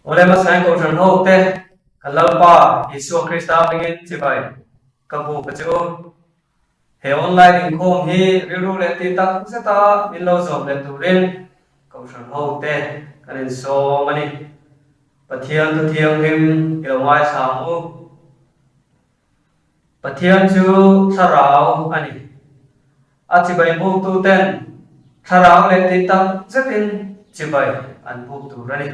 Awle hmasain Kohhran ho te kan Lalpa Isua Krista hmingin chibai ka buk a che u. He online inkhawm hi rilru leh tih tak zeta min lo zawm leh turin Kohhran ho te kan insawm a ni. Pathian thu thianghlim i lo ngaithla ang u. Pathian chu thlarau a ni. A chibai buktu ten thlarau leh tih tak zetin chibai an buk tur a ni.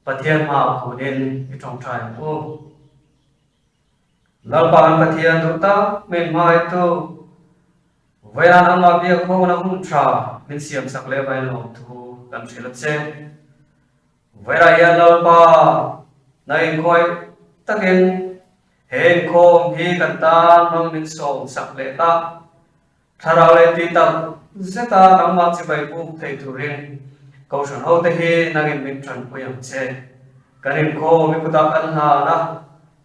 Pathian hmaah khunin i tawngtai ang u. Lalpa an Pathian duh tak min hmaitu Vawian amah biak hona hun tha min siamsak leh vain lawmthu kan hrilh a che. Vawilah hian Lalpa na inkhawih takin he inkhawm hi kan tan hmang min sawm sak leh ta. Thlarau leh tih tak zeta nangmah chibai buk thei turin Kohhran hote hi nangin min tanpui ang che. Kan inkhawm i kutah kan hlan a,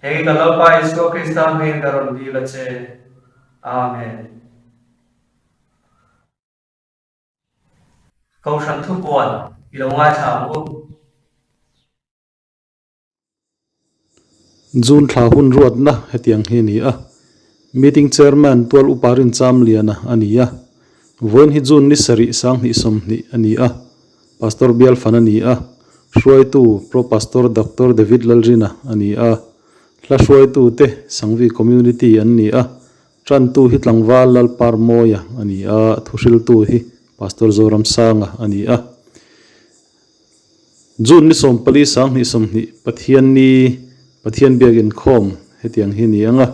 hei ka Lalpa Isua Krista hmingin ka rawn dil a che. Amen. Kohhran thupuan i lo ngaithla ang u. June thla hun ruatna hetiang hi a ni a, Meeting Chairman Tual Upa Rincham Liana a ni a, vawiin hi June ni sarih 2020 a ni a, Pastor Bialfan a ni a, hruaitu Pro Pastor Doctor David Lalrina a ni a, hla hruaitute Sangvi Community an ni a, Tantu hi tlangval Lalparmawia a ni a, thuhriltu hi Pastor Zoramsanga a ni a. June ni 14 2020 Pathianni Pathian biak inkhawm hetiang hi ni ang a,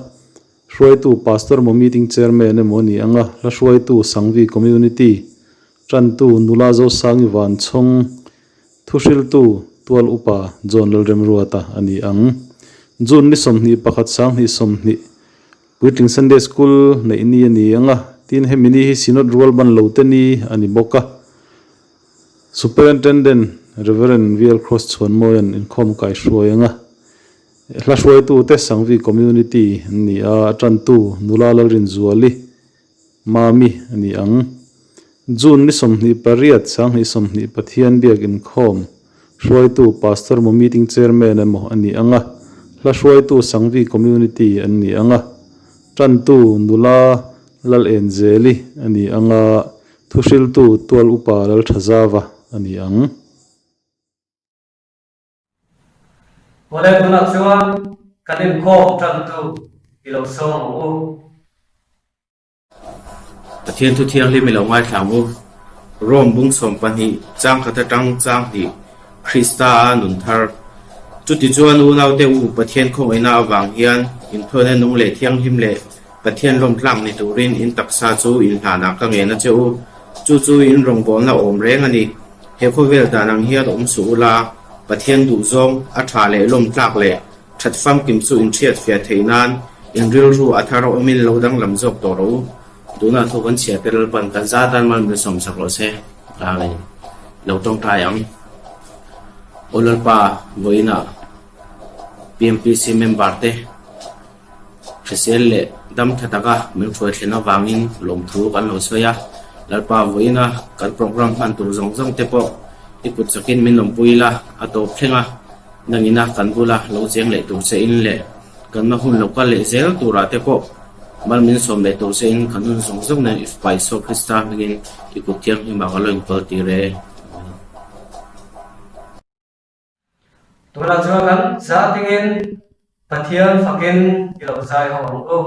hruaitu Pastor emaw meeting chairman emaw a ni ang a, hla hruaitu Sangvi Community, tantu Nula Zosangi Vanchhawng, thuhriltu Tual Upa John Lalremruata a ni ang. June ni 21 2020 Puitling Sunday School neih ni a ni ang a, tin hemi ni hi Synod rual ban lo te ni a ni bawk a. Superintendent Rev. VL Cross Chhuanmawia'n inkhawm kai hruai ang a. Hla hruaitute Sangvi Community an ni a, a tantu Nula Lalrinzuali, Mami, a ni ang. June ni 28, 2020 Pathian biak inkhawm hruaitu Pastor emaw Meeting Chairman emaw a ni ang a, hla hruaitu Sangvi Community an ni ang a, tantu Nula Lalenzeli a ni ang a, thuhriltu Tual Upa Lalthazava a ni ang. Awle tunah chuan kan inkhawm tantu i lo sawm ang u. Pathian thu thianghlim i lo ngaithla ang u. Rome bung 12 chang khat atang chang hnih Krista a nun thar. Chutichuan unaute u Pathian khawngaihna avang hian inthawina nung leh thianghlim leh Pathian lawmtlak ni turin in taksa chu inhlanah ka ngen a che u. Chu chu in rawngbawlna awm reng a ni. He khawvel dan ang hian awm suh ula, Pathian duhzawng a tha leh lawmtlak leh That famkim chu inhriat fiah theih nan in rilru a thar a awmin lo danglam zawk tawh rawh u. Tunah thu kan chhiah te Lalpan kan za tan mal min sawm sak rawh se. Amen. Lo tawngtai ang. Aw Lalpa, vawiinah PMPC member te hrisel leh dam tha taka min hruai thlen avangin lawmthu kan lo sawi a. Lalpa, vawiina kan program hman tur zawng zawng te pawh i kut chakin min awmpui la, a tawp thleng a. Nangina kan bula lo cheng leh tur che in leh kan hma hun lo kal leh zel turah te pawh mal min sawm leh tur che in kan hun zawng zawng nen i fapa Isua Krista hmingin i kut thianghlimah ka lo inkawl tir e. Amen. Tunah chuan kan zah dingin Pathian fakin i lo zai ho ang u.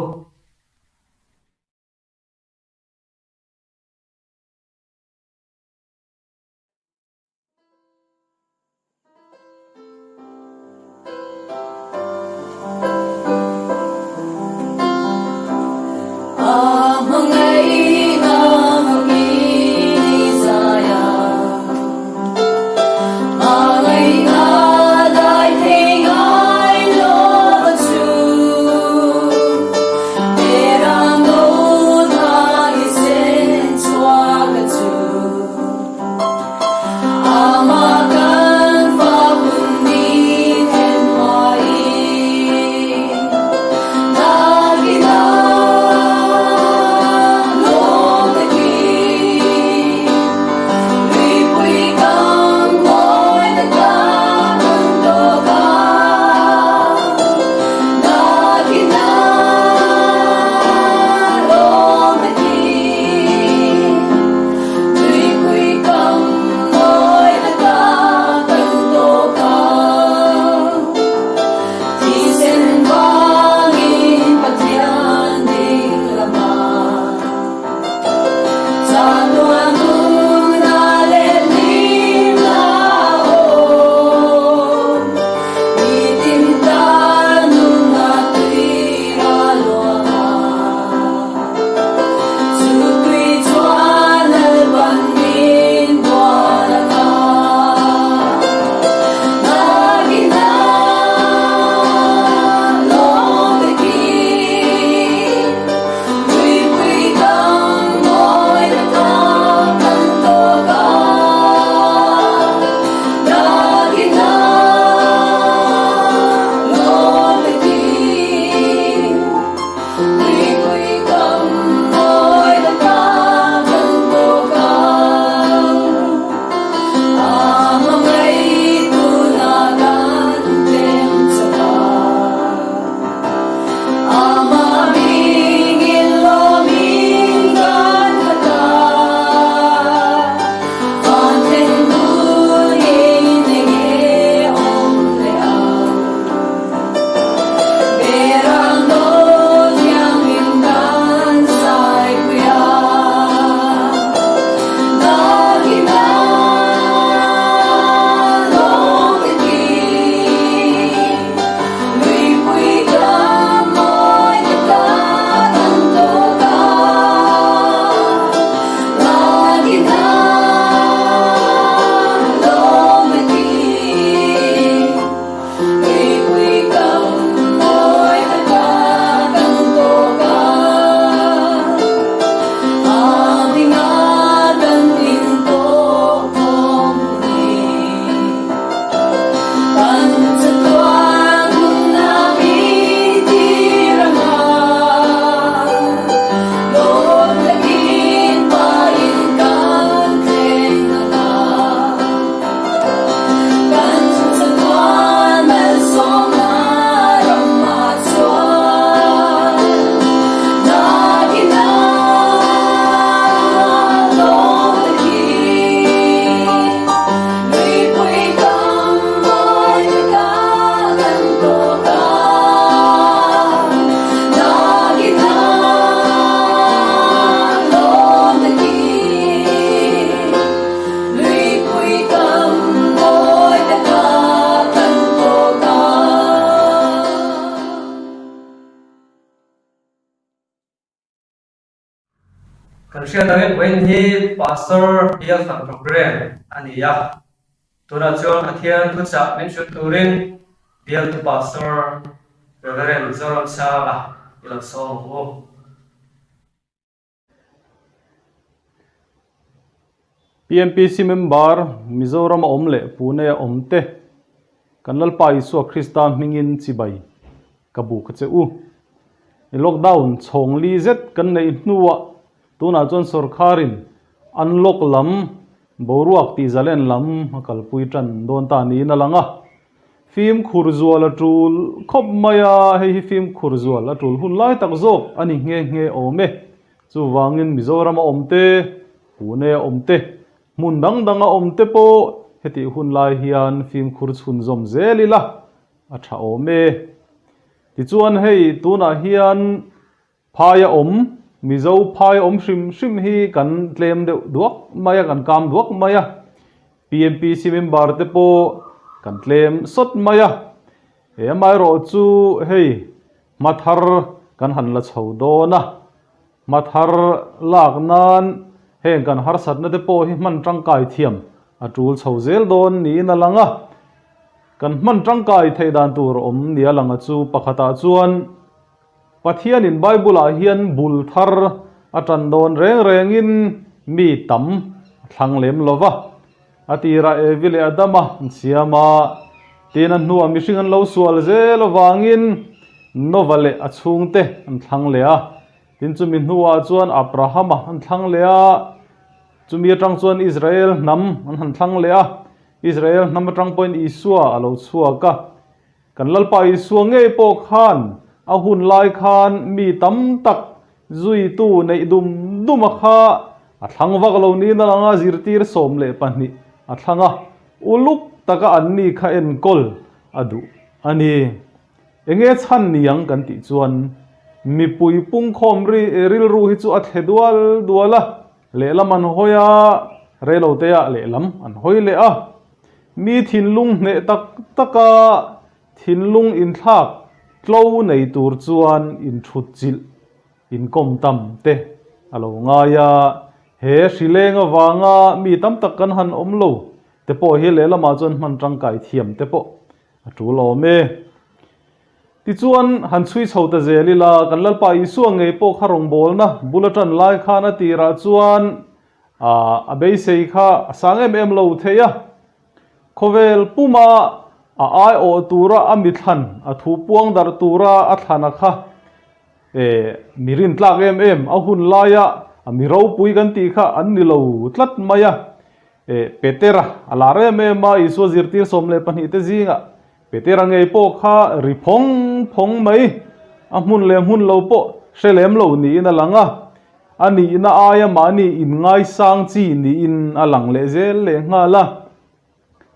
Kan hriat angin vawiin hi Pastor Bial Fang Programme a ni a, tunah chuan Pathian thuchah min hrilh turin Bialtu Pastor Reverend Zoramsanga i lo sawm ang u. PMPC member Mizoram a awm leh Pune a awm te kan Lalpa Isua Krista hmingin chibai ka buk a che u. I lockdown chhawng li zet kan neih hnuah tunah chuan sorkharin unlock lam boruak tih zalen lam a kalpui tan dawn ta niin a lang a. Fimkhur zual a tul khawp mai a, hei hi fimkhur zual a tul hun lai tak zawk a ni nghe nghe awm e. Chuvangin Mizoram a awm te, Pune a awm te, hmun dang dang a awm te pawh hetih hun lai hian fimkhur chhunzawm zel ila a tha awm e. Tichuan hei tunah hian Phai a awm, Mizo phai a awm hrim hrim hi kan tlem deuh duak mai a, kan kam duak mai a. PMPC member te pawh kan tlem sawt mai a. He amaherawh chu hei hma thar kan han la chho dawn a, hma thar lak nan heng kan harsatna te pawh hi hman tangkai thiam a tul chho zel dawn niin a lang a. Kan hman tangkai theih dan tur awm nia lang a chu pakhatah chuan, Pathianin Bible-ah hian bul thar a tan dawn reng rengin mi tam a thlang lem lo va. A tirah Evi leh Adama an siam a, tin a hnuah mihring an lo sual zel avangin Nova leh a chhungte an thlang leh a. Tin chumi hnuah chuan Abrahama an thlang leh a, chumi atang chuan Israel hnam an han thlang leh a, Israel hnam atang pawhin Isua a lo chhuak a. Kan Lalpa Isua ngei pawh khan a hun lai khan mi tam tak zuitu neih dum dum a kha a thlang vak lo niin a lang a, zirtir 12 a thlang a, uluk taka an ni kha enkawl a duh a ni. Enge chhan ni ang kan tih chuan mipui pungkhawm rilru hi chu a thle dual dual a, lehlam an hawi a, reiloteah lehlam an hawi leh a. Mi thinlung hneh tak taka thinlung inthlak tlo nei tur chuan inthut chilh, inkawm tam te a lo ngai a. He hrileng avanga mi tam tak kan han awm lo te pawh hi lehlamah chuan hman tangkai thiam te pawh a tul awm e. Tichuan, han chhui chho ta zel ila, kan Lalpa Isua ngei pawh kha rawngbawlna bul a tan lai khan a tirah chuan a beisei kha a sang em em lo thei a. Khawvel puma a aiawh tura a mi thlan, a thu puang darh tura a thlana kha mi rintlak em em, a hun laia a mi ropui kan tih kha an ni lo tlat mai a. Petera a lar em em a, Isua zirtir 12 te zingah Petera ngei pawh kha ri phawng phawng mai, a hmun leh hmun lo pawh hre lem lo niin a lang a, a nihna aia mahni inngaisang chi niin a lang leh zel leh nghal a.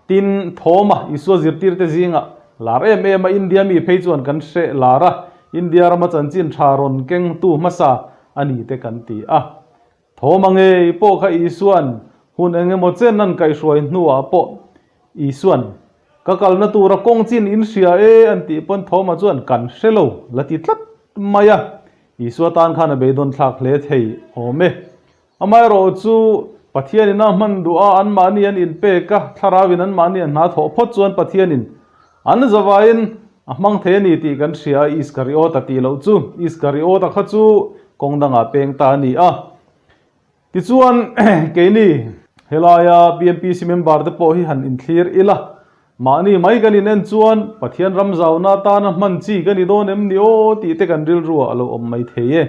Tin, Thawma Isua zirtirte zingah lar em em a, India mi phei chuan kan hre lar a, India rama chanchin tha rawn kengtu hmasa a ni te kan ti a. Thawma ngei pawh kha Isua'n hun eng emaw chen an kaihhruai hnuah pawh Isua'n, Ka kalna tura kawng chin in hria e an tih pawn Thawma chuan kan hre lo la ti tlat mai a. Isua tan khan a beidawn thlak hle thei awm e. Amaherawh chu Pathianin a hman duh a, anmahni an inpek a, Thlarauin anmahni an hna thawh phawt chuan Pathianin an zavaiin A hmang thei a ni tih kan hria a, Iskariota tih loh chu Iskariota kha chu kawng dangah peng ta a ni a. Tichuan, keini helaia PMPC member te pawh hi han inthlir ila, mahni mai kan in en chuan Pathian ram zauna atana hman chi ka ni dawn em ni aw tih te kan rilruah a lo awm mai thei e.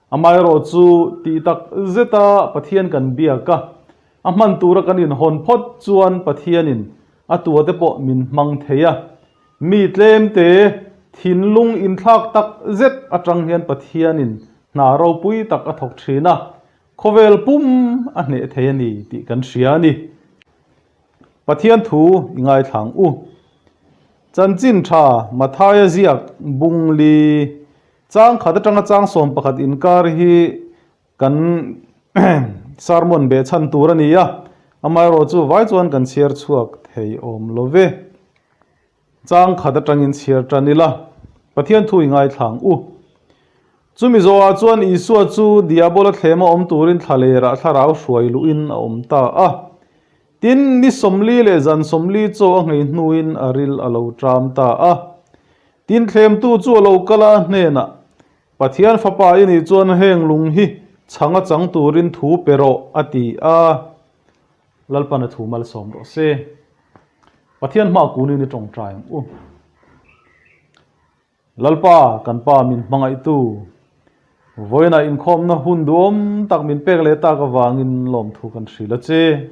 Amaherawh chu tih tak zeta Pathian kan biak a, a hman tura kan inhawn phawt chuan Pathianin a tuate pawh min hmang thei a. Mi tlemte thinlung inthlak tak zet atang hian Pathianin hna ropui tak a thawk thin a, khawvel pum a hneh thei a ni tih kan hria a ni. Pathian thu i ngaithlang u. Chanchin tha Mathaia ziak bungli Chang khat atanga chang 11 inkar hi kan sermon beh chhan tur a ni a, amaherawh chu vai chuan kan chhiar chhuak thei awm lo ve. Chang khat atangin chhiar tan ila, Pathian thu i ngaithlang u. Chumi zawhah chuan Isua chu Diabola thlema awm turin thlalerah thlarau hruai luhin a awm ta a. Tin, ni 40 leh zan 40 chaw a nghei hnuin a ril a lo ṭam ta a. Tin, thlemtu chu a lo kal a, a hnenah, Pathian Fapa i nih chuan heng lung hi chhang a chang turin thu pe rawh, a ti a. Lalpan a thu malsawm rawh se. Pathian hma kunin i tawngtai ang u. Lalpa, kan Pa min hmangaihtu, vawiinah inkhawmna hun duhawm tak min pek leh tak avangin lawmthu kan hrilh a che.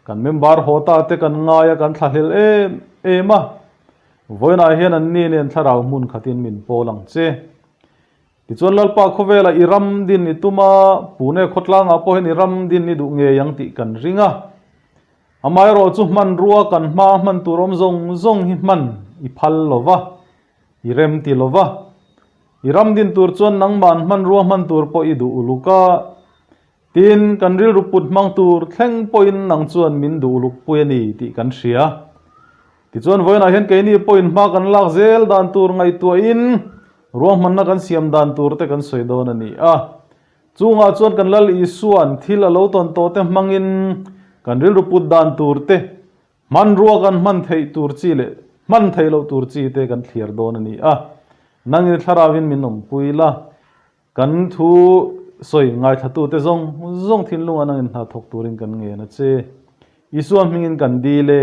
Kan member haw ta te kan ngai a, kan thlahlel em em a. Vawiinah hian anni nen thlarau hmun khatin min pawl ang che. Tichuan Lalpa khawvelah i ram din i tum a, Pune khawtlangah pawh hian i ram din i duh ngei ang tih kan ring a. Amaherawh chu hmanrua kan hma hman tur awm zawng zawng hi hman i phal lo va, i rem ti lo va. I ram din tur chuan nangman hmanrua hman tur pawh i duh uluk a. Tin, kan rilru put hmang tur thleng pawhin nang chuan min duh uluk pui a ni tih kan hria. Tichuan vawiinah hian keini pawhin hma kan lak zel dan tur ngaihtuahin ruahmanna kan siam dan tur te kan sawi dawn a ni a. Chungah chuan kan Lal Isua'n thil a lo tawn tawh te hmangin kan rilru put dan tur te, hmanrua kan hman theih tur chi leh hman theih loh tur chi te kan thliar dawn a ni a. Nangin thlarauin min awmpui la, kan thu sawi ngaithlatute zawng zawng thinlungah nangin hna thawk turin kan ngen a che. Isua hmingin kan dil e.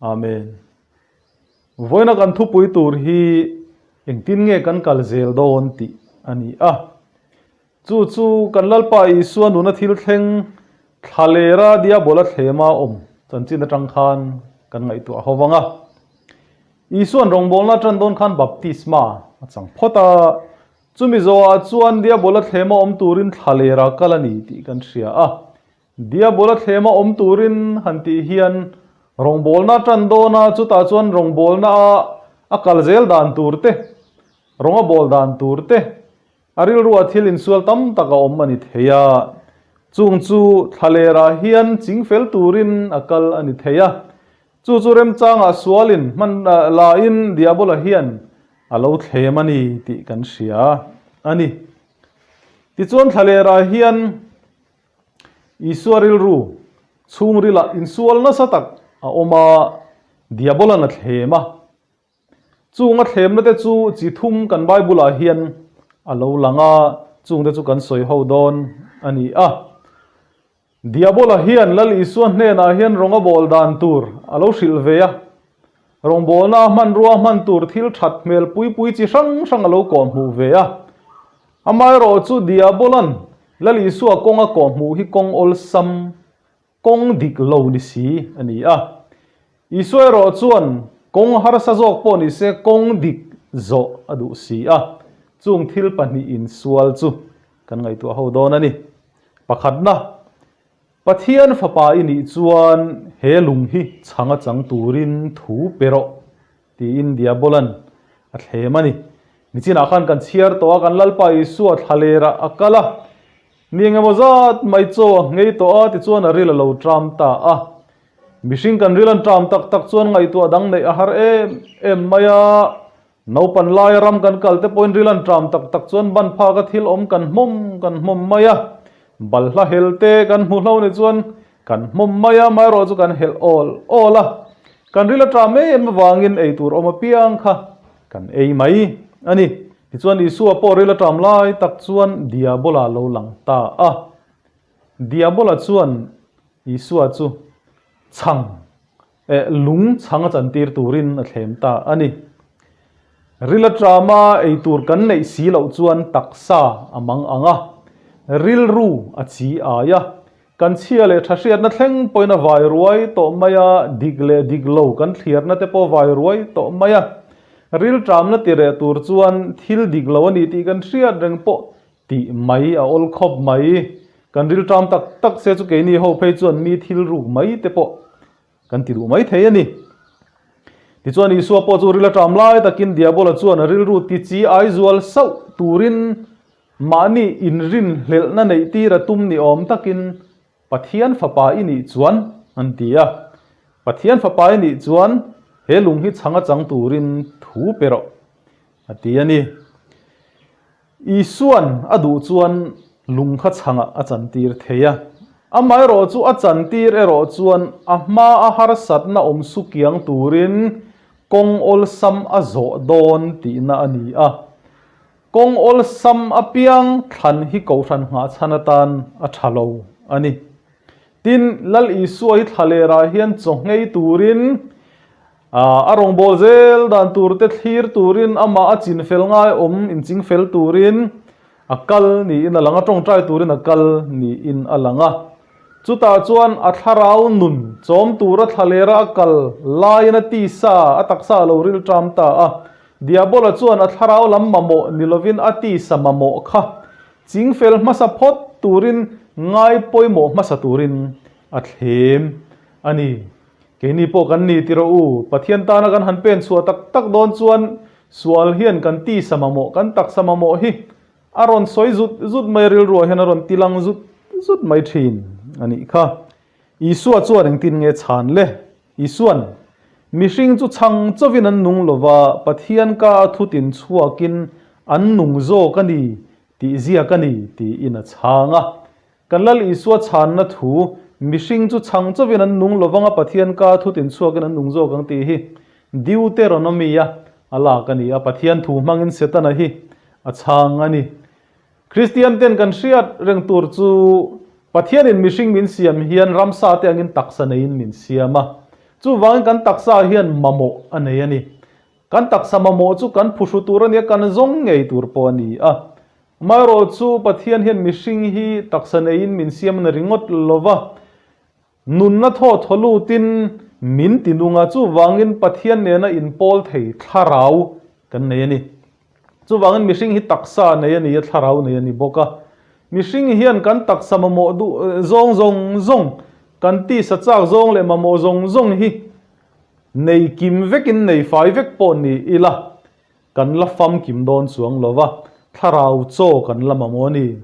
Amen. Vawiina kan thupui tur hi engtin nge kan kal zel dawn tih a ni a. Chu chu kan Lalpa Isua nuna thil thleng thlalera diabola thlema awm chanchin atang khan kan ngaihtuah ho vang a. Isua'n rawngbawlna atan dawn khan baptisma a chang phawt a. Chumi zawhah chuan diabola thlema awm turin thlalera kal a ni tih kan hria a. Diabola thlema awm turin han tih hian rawngbawlna tan dawn a, chutah chuan rawngbawlna a a kal zel dan tur te, rawng a bawl dan tur te, a rilruah thil insual tam tak a awm a ni thei a. Chung chu thlalerah hian chingfel turin a kal a ni thei a. Chu chu remchangah sualin hman lain Diabola hian a lo thlem a ni tih kan hria a ni. Tichuan thlalerah hian Isua rilru chhungrilah insual nasa tak a awm a, Diabolan a thlem a. Chung a thlemna te chu chi thum kan Bible-ah hian a lo lang a, chungte chu kan sawi ho dawn a ni a. Diabola hian Lal Isua hnenah hian rawng a bawl dan tur a lo hrilh ve a, Rawngbawlna a hmanrua hman tur thil that hmel pui pui chi hrang hrang a lo kawhhmuh ve a. Amaherawh chu Diabolan Lal Isua kawng a kawhhmuh hi kawng awlsam, kawng dik lo ni si a ni a. Isua erawh chuan kawng harsa zawk pawh ni se kawng dik zawh a duh si a. Chung thil pahnihin insual chu kan ngaihtuah ho dawn a ni. Pakhatna. Pathian Fapa i nih chuan he lung hi chhang a chang turin thu pe rawh, tiin Diabolan a thlem a ni. Nichinah khan kan chhiar tawh a, kan Lalpa Isua thlalerah a kal a, ni engemaw zat mai chaw a nghei tawh a, tichuan a ril a lo ṭam ta a. Mihring kan ril an ṭam tak tak chuan ngaihtuah dang neih a har em em mai a, Naupan laia ram kan kal te pawhin ril an ṭam tak tak chuan ban phaka thil awm kan hmawm kan hmawm mai a, balhla hel te kan hmu hlo ni chuan kan hmawm mai a, amaherawh chu kan helh awl awl a, kan ril a ṭam em avangin ei tur awm apiang kha kan ei mai a ni. Tichuan Isua pawh ril a ṭam lai tak chuan Diabola lo lang ta a, Diabola chuan Isua chu chhang Eh, lung chhang a chantir turin a thlem ta a ni. Ril aṭama ei tur kan neih si loh chuan taksa a mang ang a, rilru a chi ai a, kan chhia leh ṭha hriatna thleng pawhin a vai ruai tawh mai a, dik leh dik lo kan thliarna te pawh vai ruai tawh mai a. Ril ṭamna ti reh tur chuan thil dik lo a ni tih kan hriat reng pawh tih mai a awl khawp mai. Kan ril ṭam tak tak se chu keini ho phei chuan mi thil ruk mai te pawh kan ti duh mai thei a ni. Tichuan Isua pawh chu ril a ṭam lai takin Diabola chuan a rilru ti chi ai zual sauh turin mahni inrinhlelhna neih tir a tum ni awm takin Pathian fapa i nih chuan an ti a. Pathian fapa i nih chuan he lung hi chhang a chang turin thu pe rawh a ti a ni. Isua'n a duh chuan lung kha chhangah a chantir thei a. Amaherawh chu a chantir erawh chuan a hma a harsatna awm su kiang turin kawng awlsam a zawh dawn tihna a ni a. Kawng awlsam apiang thlan hi kohhran nghahchhan atan a tha lo a ni. Tin, Lal Isua hi thlalerah hian chaw nghei turin, a rawngbâwl zel dan turte thlir turin, amah a chin fel ngai awm inching fel turin a kal niin a lang a, tawngtai turin a kal niin a lang a. Chutah chuan a thlarau nun chawm tura thlalera a kal laiin a tisa, a taksa a lo rilṭam ta a. Diabola chuan a thlarau lam mamawh ni lovin a tisa mamawh kha Chingfel hmasa phawt turin ngai pawimawh hmasa turin a thlem a ni. Keini pawh kan ni ti rawh u, Pathian tana kan han pen chhuah tak tak dawn chuan sual hian kan tisa mamawh, kan taksa mamawh hi a rawn sawi zut zut mai a, rilruah hian a rawn tilang zut zut mai thin a nih kha. Isua chuan engtin nge chhan le? Isua'n, Mihring chu chhang chauhin an nung lo va, Pathian ka a thutin chhuakin an nung zawk a ni tih ziak a ni, tiin a chhang a. Kan Lal Isua chhanna thu, Mihring chu chhang chauhin an nung lo vanga Pathian ka a thutin chhuakin an nung zawk ang tih hi Deuteronomy-a a lak a ni a, Pathian thu hmangin Setana hi a chhang a ni. Kristian ten kan hriat reng tur chu Pathianin mihring min siam hian ramsa te angin taksa neiin min siam a. Chuvangin kan taksa hian mamawh a nei a ni. Kan taksa mamawh chu kan phuhru tur a nia, kan zawng ngei tur pawh a ni a. Amaherawh chu Pathian hian mihring hi taksa neiin min siam a ni ringawt lo va. Nunna thaw thaw lutin min ti nung a, chuvangin Pathian nena inpawl thei thlarau kan nei a ni. Chuvangin mihring hi taksa nei a ni a, thlarau nei a ni bawk a. Mihring hian kan taksa mamawh duh zawng zawng zawng, kan tisa chak zawng leh mamawh zawng zawng hi nei kim vekin nei fai vek pawh ni ila, kan la famkim dawn chuang lo va, thlarau chaw kan la mamawh a ni.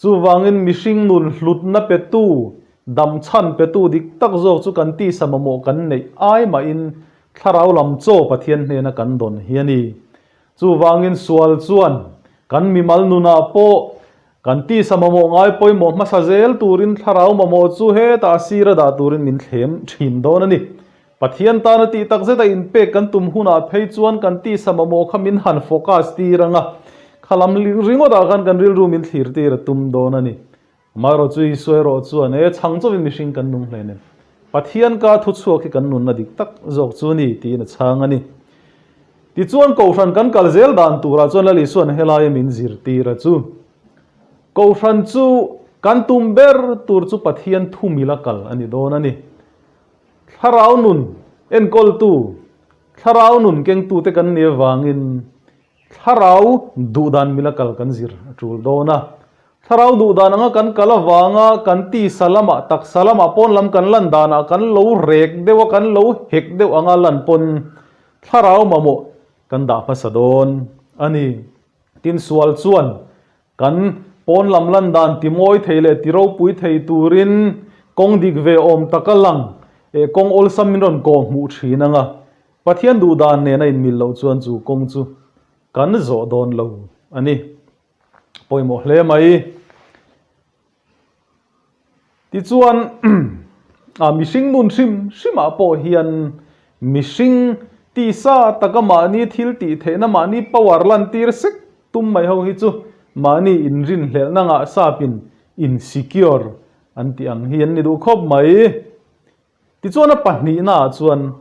Chuvangin mihring nun hlutna petu, damchhan petu dik tak zawk chu kan tisa mamawh kan neih ai mahin thlarau lam chaw Pathian hnena kan dawn hi a ni. Chuvangin sual chuan kan mimal nunah pawh kan tisa mamawh ngai pawimawh hmasa zel turin thlarau mamawh chu hetah a sira dah turin min thlem thin dawn a ni. Pathian tana tih tak zeta inpek kan tum hunah phei chuan kan tisa mamawh kha min han focus tir ang a, kha lam ringawtah khan kan rilru min thlir tir a tum dawn a ni. Amaherawh chu Isua erawh chuan, E, chhang chauhin mihring kan nung hle nen, Pathian ka thu chhuak hi kan nunna dik tak zawk chu ni, tiin a chhang a ni. Tichuan Kohhran kan kal zel dan turah chuan Lal Isua'n helaia min zirtir a chu. Kohhran chu kan tum ber tur chu Pathian thu mila kal a ni dawn a ni. Thlarau nun enkawltu, thlarau nun kengtute kan nih avangin thlarau duhdan mila kal kan zir a tul dawn a. Thlarau duhdan anga kan kal avanga kan tisa lamah, taksa lamah pawn lam kan lan danah kan lo rek deuh a, kan lo hek deuh anga lan pawn thlarau mamawh kan dah hmasa dawn a ni. Tin sual chuan Kan pawn lam lan dan ti mawi thei leh ti ropui thei turin kawng dik ve awm taka lang eh kawng awlsam min rawn kawh hmuh thin ang a, Pathian duh dan nen a inmil loh chuan chu kawng chu kan zawh dawn lo a ni. Pawimawh hle mai. Tichuan, a mihring nun hrim hrimah pawh hian mihring tisa taka mahni thil tih theihna, mahni power lantir sek tum mai ho hi chu mahni inrinhlelhna ngah sapin insecure an tih ang hi an ni duh khawp mai. Tichuan a pahnihnaah chuan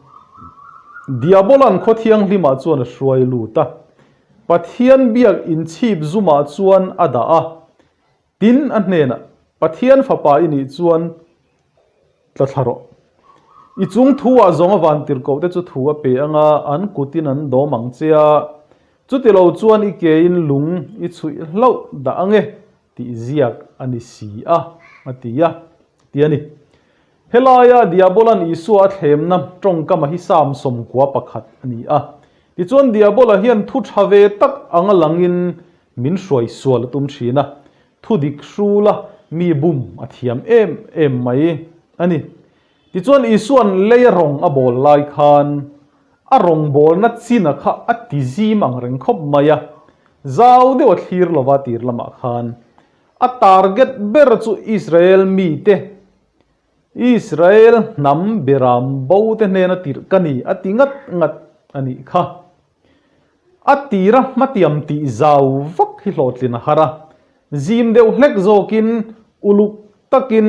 Diabola'n khaw thianghlimah chuan a hruai lut a, Pathian biak inchhip zumah chuan a dah a. Tin, a hnenah, Pathian Fapa i nih chuan tla thla rawh. I chung thu-ah zawng a vantirhkoh te chu thu a pe ang a, an kutin an dawm ang che a, chuti lo chuan i kein lung i chhuih hlauh dah ang e, tih ziak a ni si a, a ti a, ti a ni. Helaia Diabola'n Isua a thlemna tawngkama hi Psalm 91 a ni a. Tichuan Diabola hian thu tha ve tak anga langin min hruai sual a tum thin a, thu dik hrula mi bum a thiam em em mai a ni. Tichuan Isua'n lei a rawng a bawl lai khan a rawngbawlna china kha a ti zim ang reng khawp mai a. Zau deuh a thlir lova tir lamah khan a target ber chu Israel mite, Israel hnam beram bo te hnena tirh ka ni a ti ngat ngat a nih kha. A tira hmatiam tih zau vak hi hlawhtlin a har a, zim deuh hlek zawkin uluk takin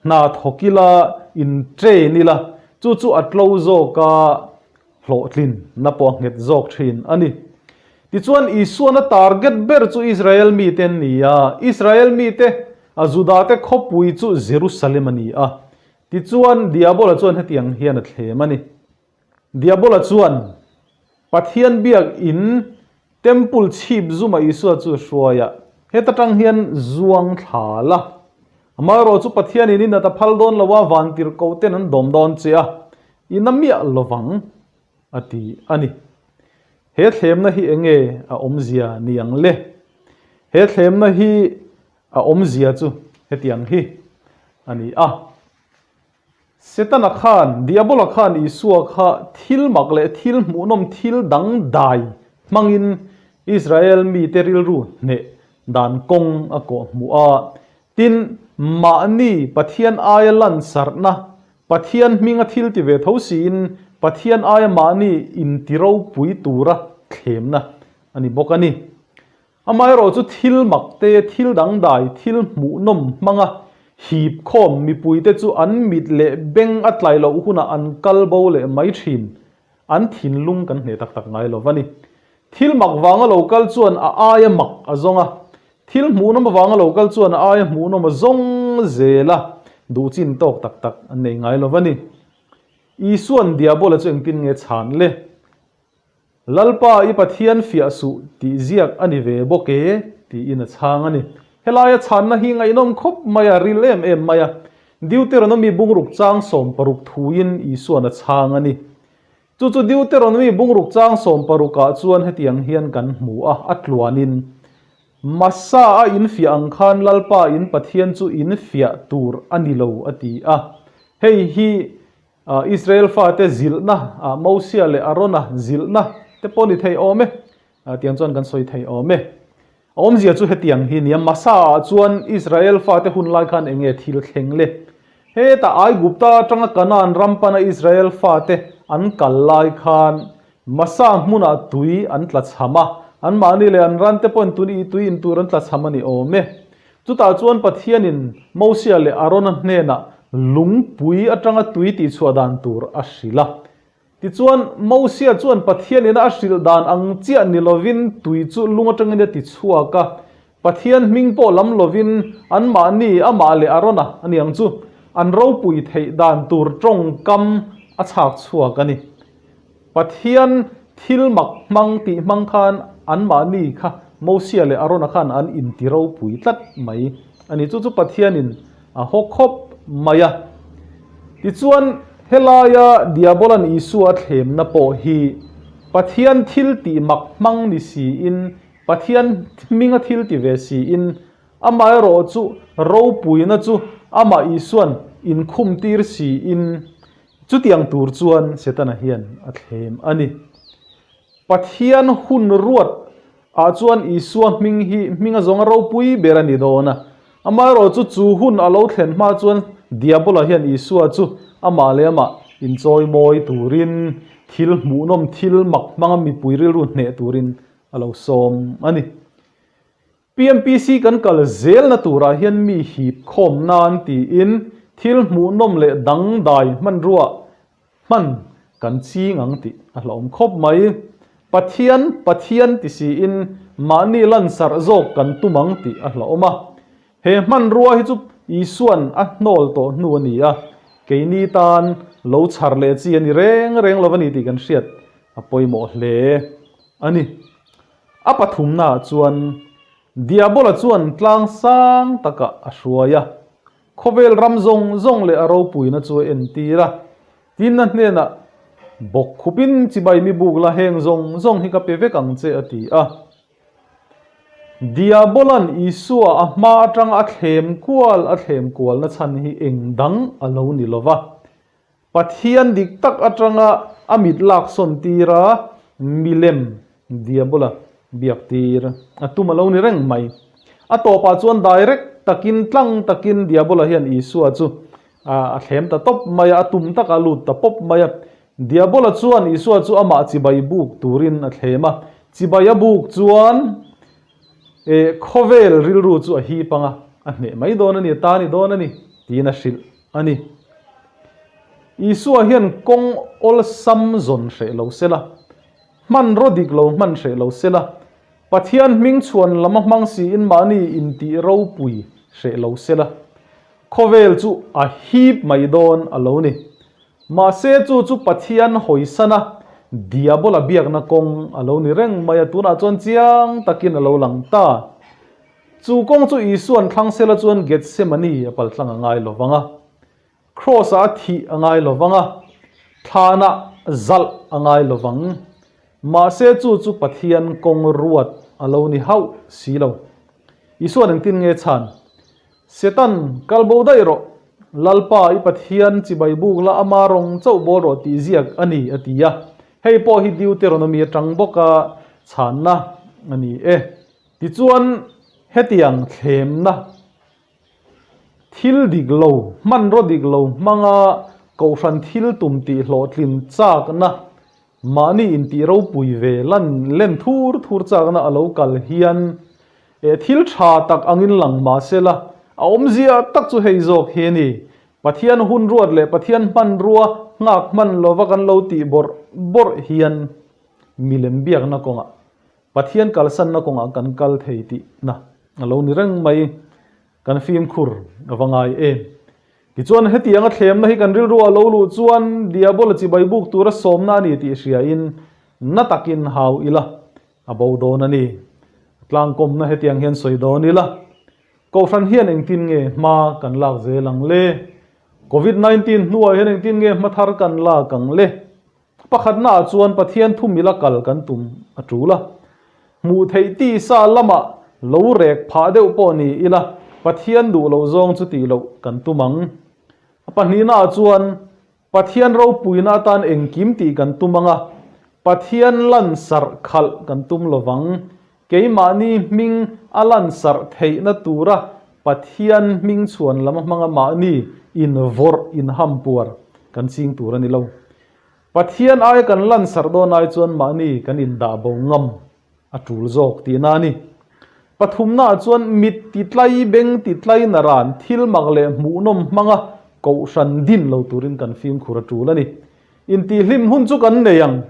hna thawk ila in train ila chu chu a tlo zawk a, hlawhtlin na pawh a nghet zawk thin a ni. Tichuan Isuan a target ber chu Israel mite an ni a, Israel mite a Judate khawpui chu Jerusalem a ni a. Tichuan Diabola chuan hetiang hian a thlem a ni. Diabola chuan Pathian biak in Temple chhip zuma Isua chu hruai a, heta tang hian zuang thla la. Amaherawh chu Pathianin i nat a phal dawn lo a, vantirhkoh ten an dawm dawn che a, i na miah lovang, a ti a ni. He thlemna hi enge a awmzia ni ang le? He thlemna hi a awmzia chu hetiang hi a ni a. Setana khan, Diabola khan Isua kha thil mak leh thil hmuhnawm thil dang dai hmangin Israel mite rilru hneh dan kawng a kawh hmuh a. Tin, mahni Pathian aia lansarhna, Pathian hminga thil ti ve tho siin Pathian aia mahni intiropui tura thlemna a ni bawk a ni. Amaherawh chu thil mak te, thil dangdai, thil hmuhnawm hmanga hip khawm mipuite chu an mit leh beng a tlai loh hunah an kal bo leh mai thin. An thinlung kan hneh tak tak ngai lo va ni. Thil mak vanga lo kal chuan a aia mak a zawng a, thil hmuhnawm avanga lo kal chuan a aia hmuhnawm a zawng zel a, duh chin tawk tak tak an nei ngai lo va ni. Isua'n Diabola chu engtin nge chhan le? Lalpa i Pathian fiah suh tih ziak a ni ve bawk e, tiin a chhang a ni. Helaia chhanna hi ngaihnawm khawp mai a, ril em em mai a. Deuteronomy bungruk chang 16 thuin Isuan a chhang a ni. Chu chu Deuteronomy bungruk chang 16 ah chuan hetiang hian kan hmu a, a tluanin, Massa a infiah ang khan Lalpa in Pathian chu infiah tur a ni lo a ti a. Hei hi Israel fate zilhna, Mosia leh Arona zilhna te pawh ni thei awm e, tiang chuan kan sawi thei awm e. A awmzia chu hetiang hi nia, Masa-ah chuan Israel fate hun lai khan eng nge thil thleng le? Hetah Aigupta atanga Kanaan ram pana Israel fate an kal lai khan Masa hmunah tui an tla chham a, anmahni leh an rante pawhin tun i tui in tur an tla chham a ni awm e. Chutah chuan Pathianin Mosia leh Arona hnenah lungpui atanga tui tihchhuah dan tur a hrilh a. Tichuan, Mosia chuan Pathianin a hrilh dan ang chiah ni lovin tui chu lung atangin a tichhuak a. Pathian hming pawh lam lovin anmahni, amah leh Arona a ni ang chu, an ropui theih dan tur tawngkam a chhak chhuak a ni. Pathian thil mak hmang tih hmang khan anmahni kha Mosia leh Arona khan an inti ropui tlat mai a ni. Chu chu Pathianin a haw khawp mai a. Tichuan, helaia Diabolan Isua a thlemna pawh hi Pathian thil tih mak hmang ni siin, Pathian hminga thil ti ve siin, amaherawh chu ropuina chu amah Isuan inkhumtir siin, Chutiang tur chuan Setana hian a thlem a ni. Pathian hun ruat ah chuan Isua hming hi hming a zawng a ropui ber a ni dawn a. Amaherawh chu chu hun a lo thlen hma chuan Diabola hian Isua chu amah leh amah inchawi mawi turin thil hmuhnawm thil mak hmanga mipui rilru hneh turin a lo sawm a ni. PMPC kan kal zelna turah hian mi hip khawm nan tiin thil hmuhnawm leh dangdai hmanrua hman kan ching ang tih a hlauhawm khawp mai. Pathian, Pathian ti siin mahni lansarh zawk kan tum ang tih a hlauhawm a. He hmanrua hi chu Isuan a hnawl tawh hnu a ni a, keini tan lo chhar leh chi a ni reng reng lo a ni tih kan hriat a pawimawh hle a ni. A pathumnaah chuan Diabola chuan tlang sang takah a hruai a, khawvel ram zawng zawng leh a ropuina chu a entir a. Tin, a hnenah, Bawk khupin chibai mi buk la, heng zawng zawng hi ka pe vek ang che, a ti a. Diabola'n Isua a hma atanga a thlem kual a thlem kualna chhan hi eng dang a lo ni lo va. Pathian dik tak atanga a mit lak sawn tir a, milem Diabola. biak tir a tum a lo ni reng mai. A tawpah chuan direct takin tlang takin Diabola hian Isua chu a thlem ta tawp mai a, a tum taka a lut ta pawp mai a. Diabola chuan Isua chu amah chibai buk turin a thlem a, chibai a buk chuan eh khawvel rilru chu a hip ang a, a hneh mai dawn a ni, a ta ni dawn a ni tiin a hrilh a ni. Isua hian kawng awlsam zawn hreh lo se la, hmanraw dik lo hman hreh lo se la, Pathian hming chhuan lam a hmang siin mahni intih ropui hreh lo se la, khawvel chu a hip mai dawn a lo ni. Mahse chu chu Pathian hawisana Diabola biakna kawng a lo ni reng mai a, tunah chuan chiang takin a lo lang ta. Chu kawng chu Isua'n thlang sela chuan Gethsemane a paltlang a ngai lo vang a, Kraws-ah a thih a ngai lo vang a, thlanah zalh a ngai lo vang. Mahse chu chu Pathian kawng ruat a lo ni hauh si lo. Isua'n engtin nge chhan? Setan, kal bo daih rawh, Lalpa i Pathian chibai buk la ama rawng chauh bawl rawh tih ziak a ni, a ti a. Hei pawh hi Deuteronomy atang bawka chhanna a ni e. Tichuan, hetiang thlemna thil dik lo, hmanraw dik lo hmanga kohhran thil tum tih hlawhtlin chakna, Mahni intih ropui ve lan len thur thur chakna a lo kal hian eh thil tha tak angin lang mah se la, a awmzia tak chu hei zawk hi a ni. Pathian hun ruat leh Pathian hmanrua nghak hman lova kan lo tih bawrh bawrh hian milem biakna kawngah, Pathian kalsanna kawngah kan kal thei tihna a lo ni reng mai. Kan fimkhur a va ngai em? Tichuan, hetianga thlemna hi kan rilru a lo luh chuan Diabola chibai buk tura sawmna a ni tih hriain na takin hau ila a bo dawn a ni. Tlangkawmna hetiang hian sawi dawn ila, Kohhran hian engtin nge hma kan lak zel ang le? Covid 19 hnuah hian engtin nge hma thar kan lak ang le? Pakhatnaah chuan Pathian thu mila kal kan tum a tul a. Hmuh theih tisa lamah lo rek phah deuh pawh ni ila Pathian duh loh zawng chu tih loh kan tum ang. A pahnihnaah chuan Pathian ropuina atan engkim tih kan tum ang a, Pathian lansarh khalh kan tum lovang. Keimahni hming a lansarh theihna tura Pathian hming chhuan lam hmanga mahni invawrh inhampuar kan ching tur a ni lo. Pathian aia kan lansarh dawn ai chuan mahni kan indah bo ngam a tul zawk tihna a ni. Pathumnaah chuan mit titlai beng titlai naran thil mak leh hmuhnawm hmanga kohhran din lo turin kan fimkhur a tul a ni. Intihhlim hun chu kan nei ang.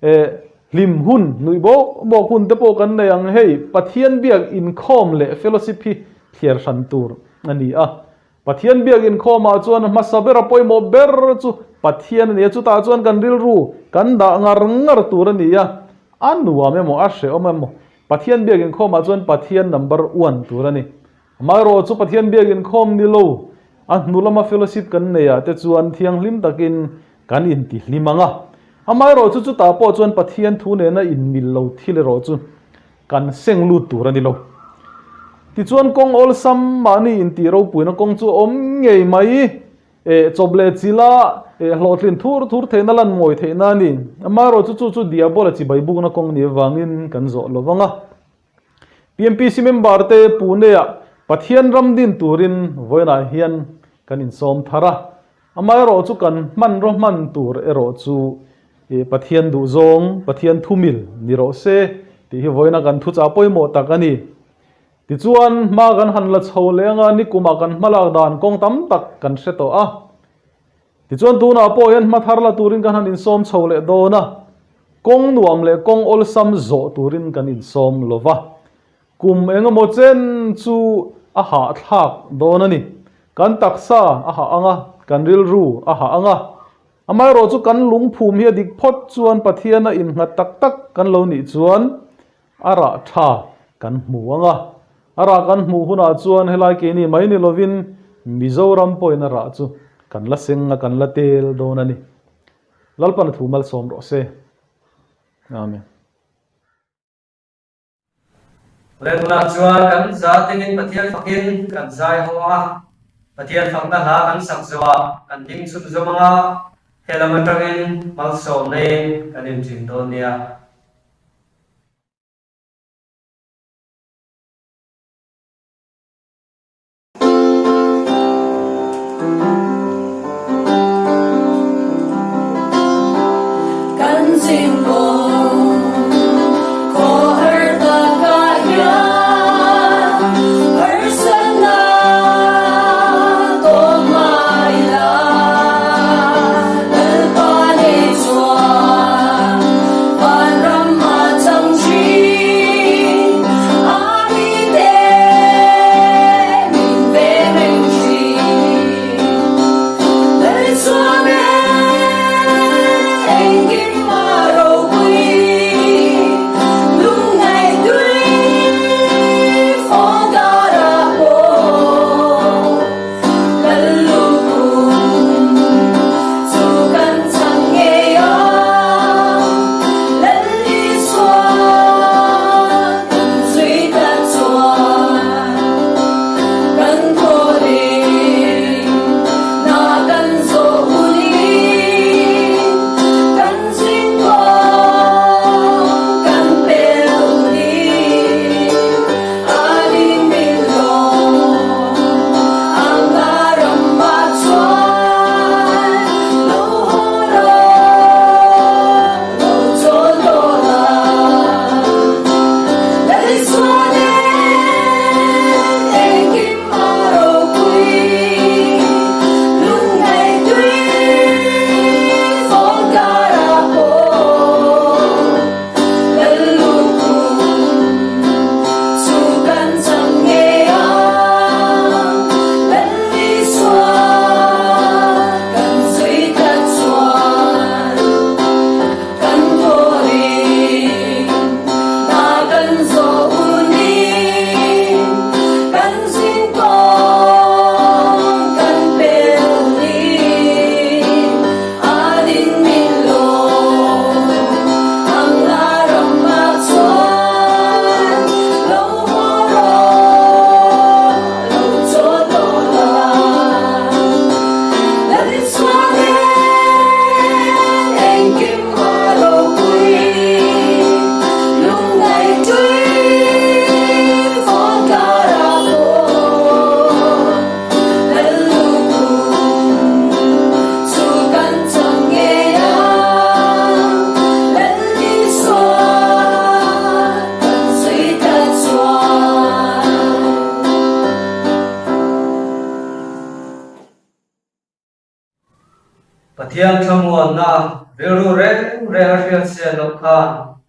Eh, hlim hun, nuih bawk bawk hun te pawh kan nei ang. Hei, Pathian biak inkhawm leh fellowship hi thliar hran tur a ni a. Pathian biak inkhawmah chuan a hmasa ber a pawimawh ber chu Pathian a ni a, chutah chuan kan rilru kan dah ngar ngar tur a ni a, a nuam emaw a hrehawm emaw Pathian biak inkhawmah chuan Pathian number one tur a ni. Amaherawh chu Pathian biak inkhawm ni lo, a hnu lama fellowship kan neihah te chuan thianghlim takin kan intihlim ang a. Amaherawh chu chutah pawh chuan Pathian thu nena inmil lo thil erawh chu Kan seng lut tur a ni lo. Tichuan kawng awlsam mahni intih ropuina kawng chu a awm ngei mai. Eh, chawp leh chila eh hlawhtlin thur thur theihna lan mawi theihna a ni. Amaherawh chu chu chu Diabola chibai bukna kawng ni avangin kan zawh lo vang a. PMPC member te Pune-ah Pathian ram din turin vawiinah hian kan insawm thar a. Amaherawh chu kan hmanraw hman tur erawh chu Pathian duhzawng, Pathian thumil ni rawh se tih hi vawiina kan thuchah pawimawh tak a ni. Tichuan, hma kan han la chho leh anga nikumah kan hmalak dan kawng tam tak kan hre tawh a. Tichuan tunah pawh hian hma thar la turin kan han insawm chho leh dawn a, kawng nuam leh kawng awlsam zawh turin kan insawm lo va. Kum eng emaw chen chu a hahthlak dawn a ni. Kan taksa a hah ang a, kan rilru a hah ang a. Amaherawh chu kan lungphum hi a dik phawt chuan Pathiana innghat tak tak kan lo nih chuan a rah tha kan hmu ang a. A rah kan hmuh hunah chuan helai keini mai ni lovin Mizoram pawhin a rah chu kan la seng a, kan la tel dawn a ni. Lalpan a thu malsawm rawh se. Amen. Lehmunah chuan kan za tinin Pathian fakin kan zai ho ang a, Pathian fakna hla kan sak zawhah kan ding chhunzawm ang a, he lam atangin malsawm neiin kan inṭin dawn nia. Pathian thlamuanna rilru reng reng a hriat sian loh khan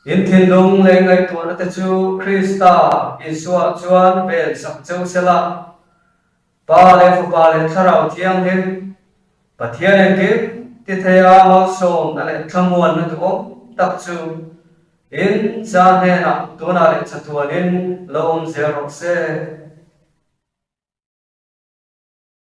in thinlung leh ngaihtuahna te chu Krista Isua chuan ven sak cheu sela, Pa leh Fapa leh Thlarau Thianghlim, Pathian engkim ti theia malsawmna leh thlamuanna duhawm tak chu in za hnenah tunah leh chatuanin lo awm zel rawh se.